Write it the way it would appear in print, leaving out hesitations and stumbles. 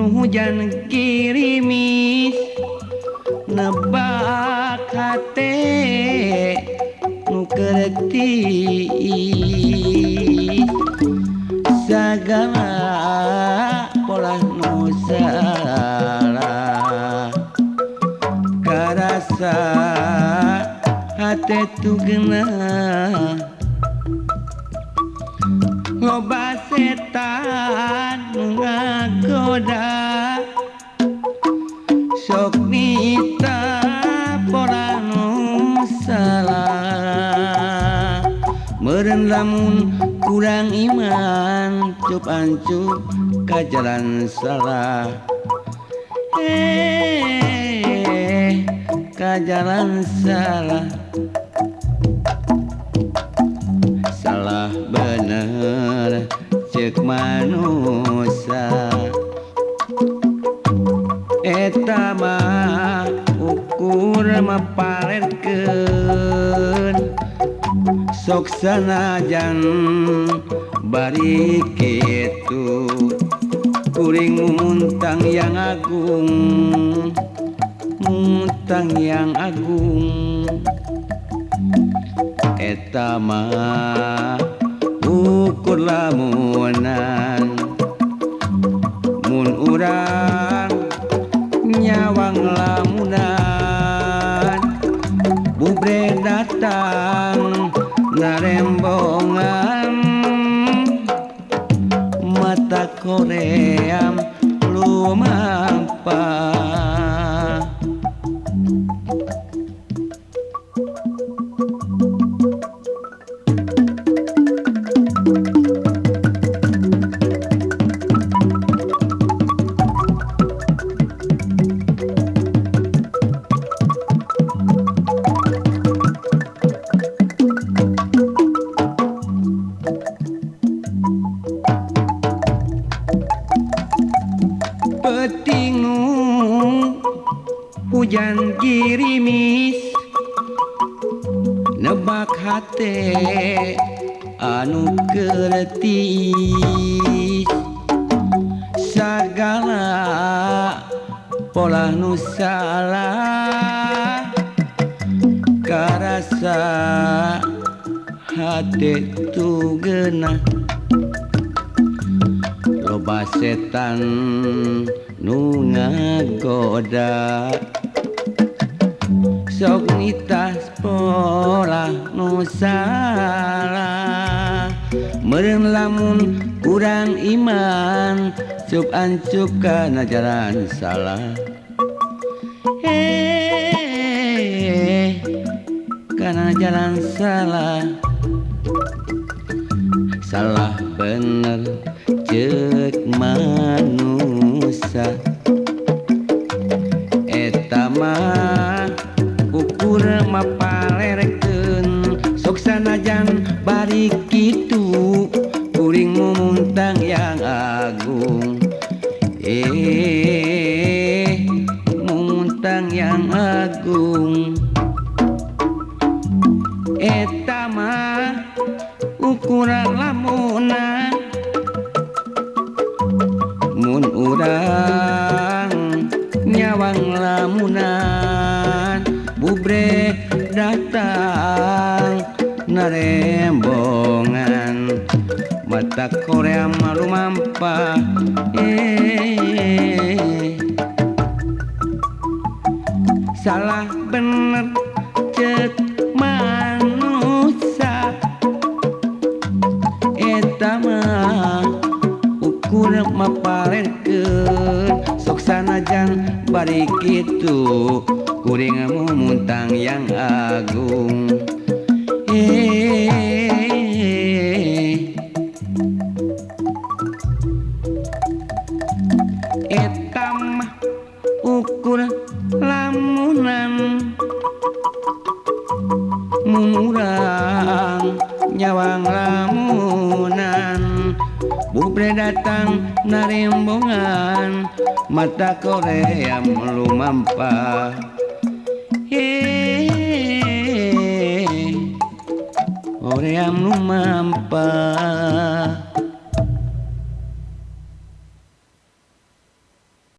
Nu hujan girimis nebak hate nu keur tiis sagala polah nu salah karasa hate tugena loba setan nu ngagoda sok nita polah nu salah meureun lamun kurang iman cup ancup ka jalan salah ka jalan salah salah bener cek manusia eta mah ukur mapalerkeun sok sanajan bari kitu kuring mumuntang yang agung muntang yang agung eta mah ukur lamunan mun urang nyawang lamunan bubre datang narembongan mata koream lumampah. Peuting hujan girimis nebak hate anu keur tiis sagala polah nu salah karasa hate tugena loba setan nu ngagoda sok nitah polah nu salah meureun lamun kurang iman cup ancup kana jalan salah kana jalan salah salah bener cek manusia eta mah ukur mapalerekeun sok sanajan bari kitu kuring mumuntang yang agung mumuntang yang agung eta mah ukuran lamunan mun urang nyawang lamunan bubre datang narembongan mata Korea malumampah salah bener cek manusia eta mah ukur mapalerkeun sok sanajan bari kitu kuring mumuntang yang agung eta mah ukur lamunan mun urang nyawang lamunan bubre datang narembongan mata Korea lumampah Korea lumampah.